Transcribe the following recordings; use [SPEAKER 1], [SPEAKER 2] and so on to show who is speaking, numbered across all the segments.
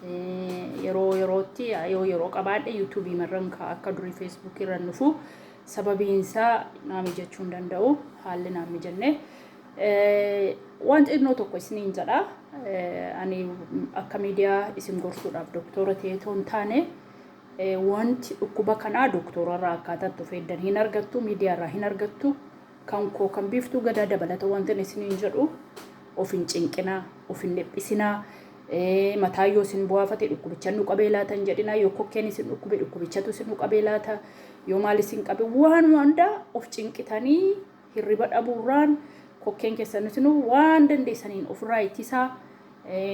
[SPEAKER 1] Yeroo yerootti yoo yeroo qabaadhe yuutuubii marran akka durii feesbuukii irra dhufu, sababiin isaa naa mijachuu hin danda'u, haalli naa mijanne. Waan xinnoo tokko isiniin jedha. Ani akka miidiyaa isin gorsuudhaaf doktora ta'ee otoo hin taane, wanti dhukkuba kanaa doktorarraa akkaataa itti of eegdan hin argattu, miidiyaarraa hin argattu. Kan koo kan Biiftuu Gadaa dabalata wanti isiniin jedhu, of hin cinqinaa, of hin dhiphisinaa. Mataa yoo isin bu'aafate dhukkubicha nu qabee laata hin jedhinaa. Yoo kokkeen isin dhukkube dhukkubichatu isin nu qabee laata, yoo maal isin qabe, waan hundaa of cinqitanii hirriba dhabuurraan kokkeen keessan isinuu waan dandeessaniin ofirraa ittisaa,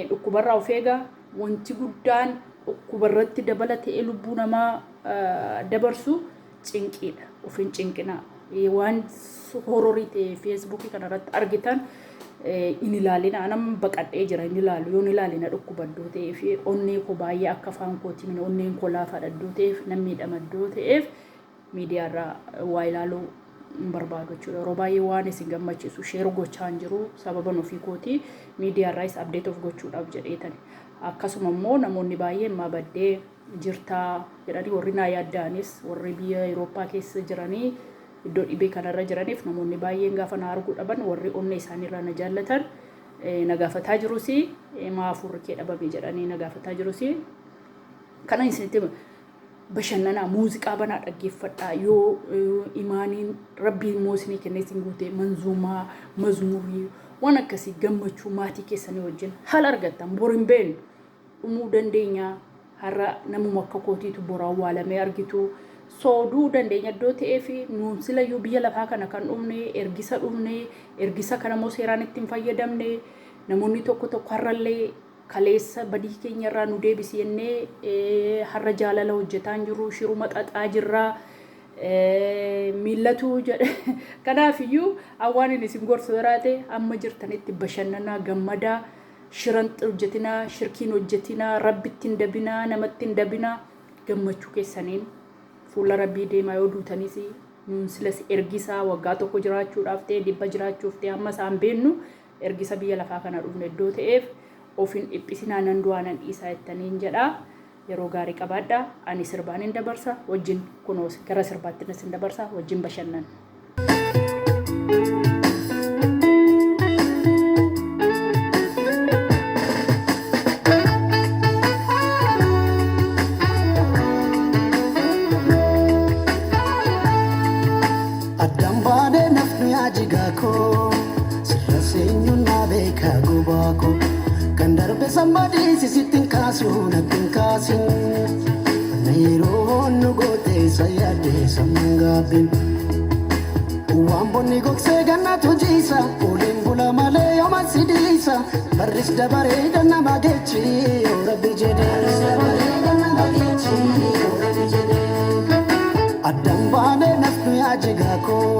[SPEAKER 1] dhukkubarraa of eegaa. Wanti guddaan dhukkubarratti dabalatee lubbuu namaa dabarsu cinqiidha. Of hin cinqinaa. Waan hororii ta'e feesbuukii kanarratti argitan hin ilaalina. Anam baqadhee jira, hin ilaalu. Yoon ilaalina dhukkuba iddoo ta'ee fi onnee koo baay'ee akka afaan kootii mini, onneen koo laafaadha iddoo ta'eef, nan miidhama iddoo ta'eef, miidiyaarraa waa ilaaluu hin barbaadu jechuudha. Yeroo baay'ee waan isin gammachiisu share gochaa hin jiru sababan ofii kootii miidiyaarraayis update of gochuudhaaf jedheetani. Akkasuma immoo namoonni baay'een maa baddee jirtaa jedhanii warri naa yaadda'anis, warri biyya Awurooppaa keessa jiranii iddoo dhibee kanarra jiraniif, namoonni baay'een gaafa na arguu dhaban, warri onnee isaaniirraa na jaallatan na gaafataa jirus, maa hafuurri kee dhabame jedhanii na gaafataa jirus. Kana isinitti bashannanaa, muuziqaa banaa dhaggeeffadhaa. Yoo imaaniin rabbiin immoo isinii kennee isin guute, manzuumaa, mazmurii, waan akkasii gammachuu maatii keessanii wajjin haala argattan. Bor hin beeknu, dhumuu dandeenya. Har'a namuma akka kootiitu bor awwaalamee argitu. Sooduu dandeenya iddoo ta'eef, nuun silayyuu biyya lafaa kana kan dhumne ergisa dhumne, ergisa kana immoo seeraan itti hin fayyadamne. Namoonni tokko tokko har'allee kaleessa badii keenya irraa nu deebisi jennee har'a jaalala hojjetaa hin jirru, shiruma xaxaa jirra. Miillatu jedhe. Kanaaf iyyuu waan inni isin gorsu jiraate, amma jirtanitti bashannanaa, gammadaa, shiran hojjetinaa, shirkiin hojjetinaa, rabbitti hin dabinaa, namatti hin dabinaa. Gammachuu keessaniin fuula rabbii deemaa. Yoo duutanis nuun silas ergisaa waggaa tokko jiraachuudhaaf ta'e, 100 jiraachuuf ta'e, amma isaan beennu ergisa biyya lafaa kana dhufne iddoo ta'eef, of hin dhiphisinaa, nan du'aa nan dhiisaa jettaniin jedha. Yeroo gaarii qabaadha. Ani sirbaan hin dabarsa wajjin, kunoo gara sirbaatti isin dabarsa, wajjin bashannan.
[SPEAKER 2] Addaan baanee nafni ajigaa koo sirra seenyuun naa beekaa gubaa koo, kan darbe sambadiisi sitti hin kaasu, natti hin kaasin. Na yeroo nu goote isa yaadde sammuun gaabbin. Waan bonni gogsee gannatu jiisa, oliin bula malee yooma si dhiisa, barris dabaree gannama geechi yoo rabbi jedhe. Barris dabaree gannama geechi yoo rabbi jedhe. Addaan baanee nafni ajigaa koo.